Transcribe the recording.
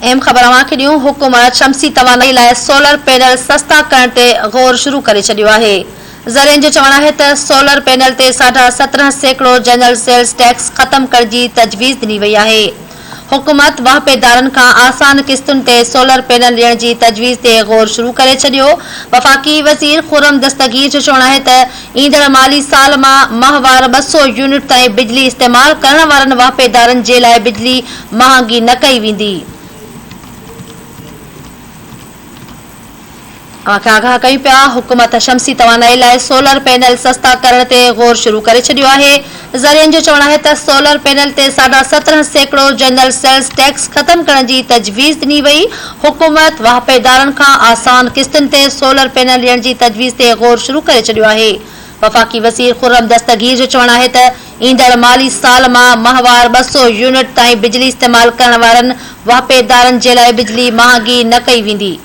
اهم خبر اوهان کي ڏيون، حڪومت شمسي توانائي لاء سولر پينل سستا ڪرڻ تي غور شروع ڪري ڇڏيو آهي. ذريعن جو چوڻ آهي ته سولر پينل تي 17.5% جنرل سيلز ٽيڪس ختم ڪرڻ جي تجويز ڏني وئي آهي. حڪومت واهپيدارن کان آسان قسطن تي سولر پينل ڏيڻ جي تجويز تي غور شروع ڪري ڇڏيو. وفاقي وزير خرم دستگير جو چوڻ آهي ته ايندڙ مالي سال مان ماهوار 200 يونٽ تائين بجلي استعمال ڪرڻ وارن واهپيدارن جي لاء بجلي مهانگي نه ڪئي ويندي. اوهان کي آگاهه ڪيون پيا، حڪومت شمسي توانائي لاء سولر پينل سستا ڪرڻ تي غور شروع ڪري ڇڏيو آهي. ذريعن جو چوڻ آهي ته سولر پينل تي 17.5% جنرل سيلز ٽيڪس ختم ڪرڻ جي تجويز ڏني وئي، حڪومت واهپيدارن کان آسان قسطن تي سولر پينل ڏيڻ جي تجويز تي غور شروع ڪري ڇڏيو آهي. وفاقي وزير خرم دستگير جو چوڻ آهي ته ايندڙ مالي سال مان ماهوار 200 يونٽ تائين بجلي استعمال ڪرڻ وارن واهپيدارن جي لاء بجلي مهانگي نه ڪئي ويندي.